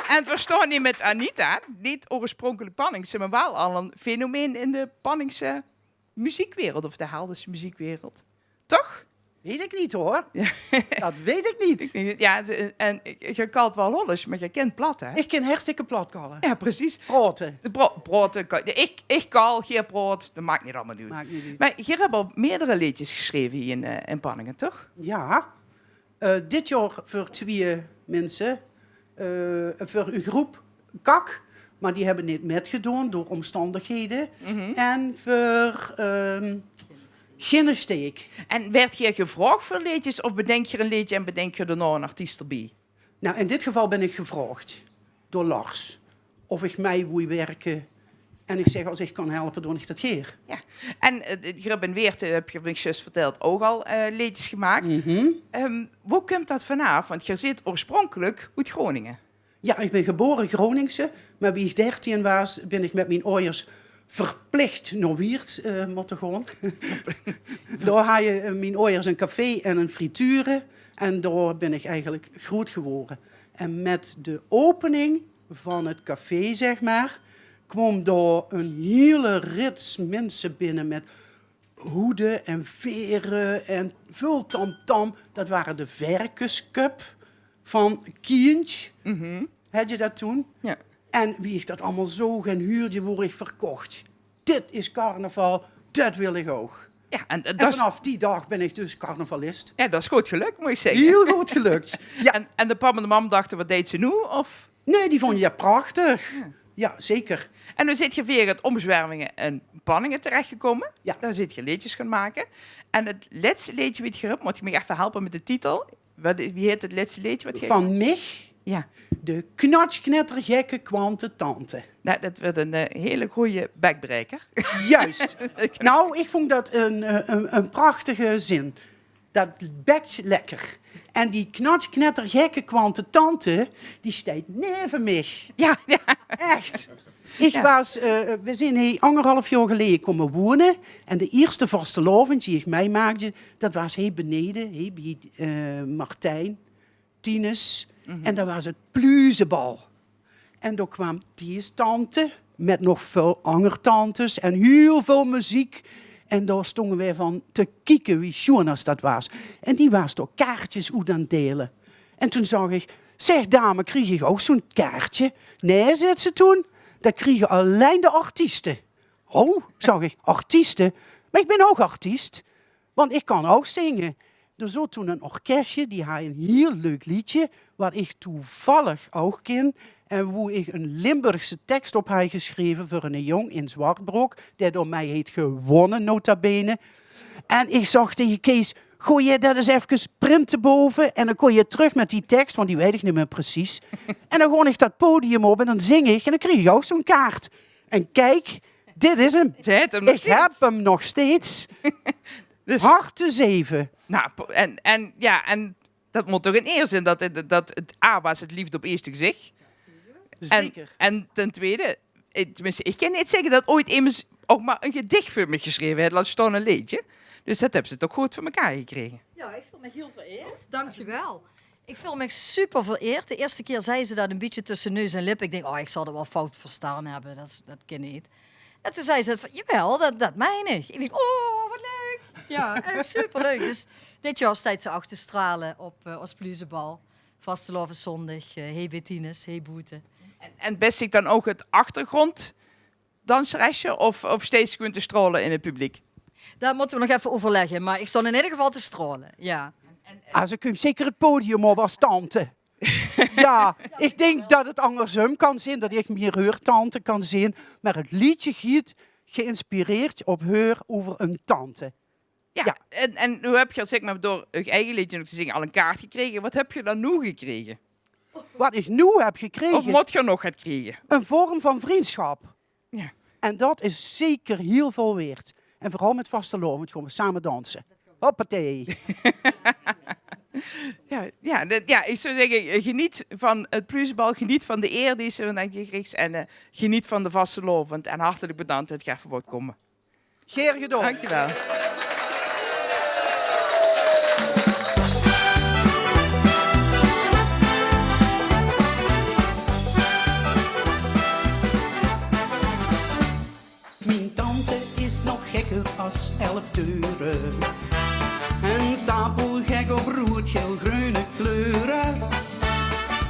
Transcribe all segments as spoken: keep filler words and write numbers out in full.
En veer staon hie mit Anita, neet oorspronkelik Panningse, mer waal al ein fenomeen in de Panningse meziekwereld of de Heldense meziekwereld. Toch? Weit ich neet, huur. Ja. Det weit ich neet. Ich dink, ja, ze, en, en geer kalt waal Hollands, mer geer kint plat, hè? Ich kin hartstikke plat kalle. Ja, precies. Praote. De pra-, praote kan, ich, ich kal, geer praot, det maak neet allemaol oet. Maak neet oet. Mer geer höb al meerdere leedjes gesjreve hie in, eh, in Panninge, toch? Ja. Eh, dit jaor veur twieë minse, eh, veur ein groep Kak, mer die höbbe neet mitgedaon door omstandighede. En veur, ehm, Ginne Steek. En waert geer gevraog veur leedjes of bedink geer ein leedje en bedink geer daonao ein artiest d'rbie? Nou, in dit geval bin ich gevraogd door Lars of ich mei wou wirke. En ich zèk, es ich kan helpe, doon ich det gaer. Ja. En, eh, geer höb in Weert, eh, höb geer mich zjus vertèld, ouch al, eh, leedjes gemaak. Ehm, wo kump det vanaaf? Want geer zeet oorspronkelik oet Groningen. Ja, ich bin gebore Groningse, mer wie ich dertien waas, bin ich mit mien oajers verplich nao Wieërt, eh, mótte gaon. Dao haje, eh, mien oajers ein café en ein friture. En dao bin ich eigelik groeët gewore. En mit de opening van het café, zeg maar, kwaam dao ein hiele rits minse binne mit hoede en vere en vul tamtam. Det ware de verkesköp van Kientj, haaj je det toen. Ja. En wie ich det allemaol zoog en huurde, woor ich verkocht. Dit is carnaval, det wil ich ouch. Ja, en, eh, en vanaaf die daag bin ich dus carnavalist. Ja, det is good gelök, mót ich zègke. Hiel good gelök. Ja. En, en de pap en de mam dachte: "Waat deit ze noe?" Of? Nee, die vónje det prachtig. Ja. Ja, zeker. En noe zeet geer via het Omzwervinge in Panninge terechgekómme. Ja. Dao zeet geer leedjes gaon make. En het lètste leedje waat geer höb, mót geer mich effe helpe mit de titel. Waat, wie hèt het lètste leedje waat geer... Van mich. Ja. De knatsknettergekke kwante tante. Nou, det wuuert ein, eh, hele goeie bekbraeker. Juist. Nou, ich vónj det ein, eh, ein, ein prachtige zin. Det bekt lekker. En die knatsknettergekke kwante tante, die steit neve mich. Ja, ja. Echt. Ich waas, eh, we zeen hie angerhalf jaor geleje kómme wone. En de ierste vastelaovend die ich meimaakde, det waas hie benede, hie bie, eh, Martijn Tinus. En det waas het Pluuzebal. En dao kwaam die tante mit nog väöl anger tantes en hiel väöl meziek. En dao stónge weej van te kieke wie sjoeën as det waas. En die waas dao kaartjes oet aan 't deile. En toen zag ich: "Zeg dame, krieg ich ouch zoe'n kaartje?" "Nee," zaet ze toen, "det kriege allein de artieste." "Oh," zag ich, "artieste? Mer ich bin ouch artiest." Want ich kan ouch zinge. D'r zoot toen ein orkesje, die haaj ein hiel leuk leedje, waat ich toevallig ouch kin. En woe ich ein Limburgse teks op haaj gesjreve veur eine jóng in Zwartbrook, dae door mich heet gewonne, nota bene. En ich zag taege Kees: "Gooj det ins efkes printe bove en dan kóms se trök mit die teks, want die weit ich neet mieë precies." En dan gaon ich det podium op en dan zing ich en dan krieg ich ouch zoe'n kaart. En kiek, dit is 'm. Ze haet 'm nog steeds. Ich höb 'm nog steeds. Dus harte zeve. Nou, po-, en, en, ja, en det mót toch ein eer zeen, det, det, det het A waas het leefde op 't ieëste gezich. Zeker. En, en ten twiede, eh, tenminste, ich kin neet zègke det ooit emes ouch mer ein gedich veur mich gesjreve haet, laot staon ein leedje. Dus det höbs se toch good veur mekaar gekrege. Ja, ich veul mich hiel vereerd. Dankjewel. Ich veul mich super vereerd. De ierste kier zag ze det ein bietje tösse neus en lip. Ich dink: "Oh, ich zal det waal fout verstaon höbbe. Det, det kin neet." En toen zag ze van: "Jawel, det, det mein ich." Ich dink: "Oh, waat leuk." Ja, ech superleuk. Dus dit jaor steit ze ouch te straole op, eh, ós Pluuzebal. Vastelaoveszóndig, eh, hie bie Tinus, hie boete. En, en bis se dan ouch het achtergrond danseresje of, of steis se gewoon te straole in het publiek? Det mótte we nog effe euverlègke, mer ich staon in eder geval te straole, ja. Ah, ze kump zeker het podium op as tante. Ja, ich dink det het angersóm kan zeen, det ich mieër häör tante kan zeen, mer het leedje geit geïnspireerd op häör euver ein tante. Ja, ja. En, en noe höb geer, zèk mer, door eur eige leedje nog te zinge al ein kaart gekrege. Waat höb geer dan noe gekrege? Waat ich noe höb gekrege? Of mót geer nog get kriege? Ein vorm van vriendschap. Ja. En det is zeker hiel väöl waerd. En veural mit vastelaovend gaon we same danse. Hoppatee. Ja, ja, det, ja, ich zou zègke, eh, geneet van het Pluuzebal, geneet van de eer die se vandaag krigs en, eh, geneet van de vastelaovend. En hartelik bedank det geer effe wouwt kómme. Gaer gedaon. Dankjewel. Elf deure. En stapelgek op roed, geel, greune kleure.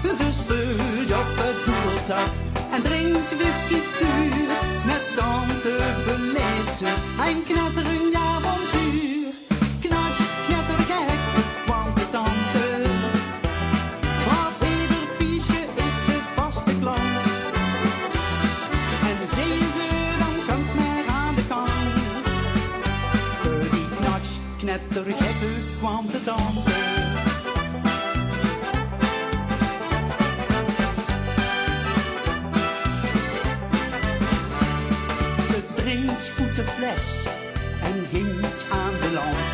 Ze speultj op 't doedelzak en drinktj whisky puur. Met tante beleefdje ein knetterend avontuur. Knatsch, knettergek, kwant de tante. Op eder fiesje is ze vaste klant. En zeen ze dan gank mer aan de kant. Veur die knatsch, knettergekke kwant de tante. Ze drinktj oet de fles en hingtj aan de lamp.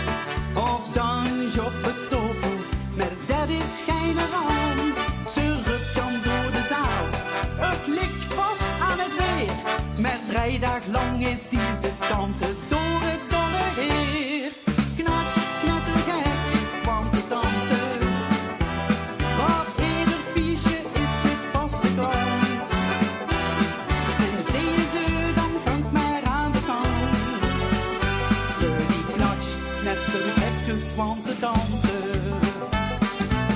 Of danstj op 't tofel, mer det is geine ramp. Ze ruptj dan door de zaal, 't ligtj vas aan 't weer. Mer drei daag lang is deze tante door 't dolle heer. Knatsch, knettergek, kwant de tante. Op eder fiesje is ze vaste klant. En zeen ze dan gank mer aan de kant. Veur die knatsch, knettergekke kwant de tante.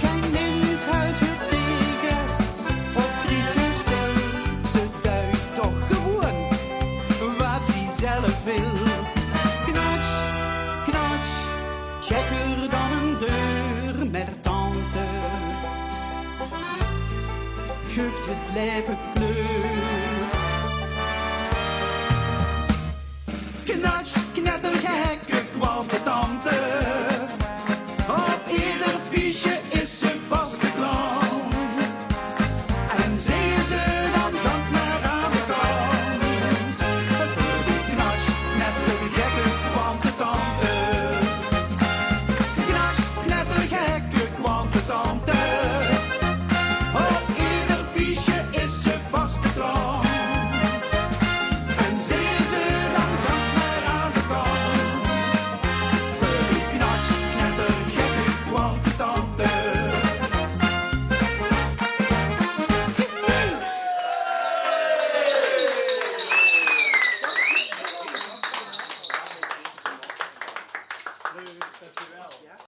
Gein mins hèltj häör taenge of krietj häör stil. Ze duit toch gewoen waat ze zelf wil. Knatsch, knatsch, gekker dan ein deur, mer tante geuf 't laeve kleur. Knatsch, knettergekke kwant de tante.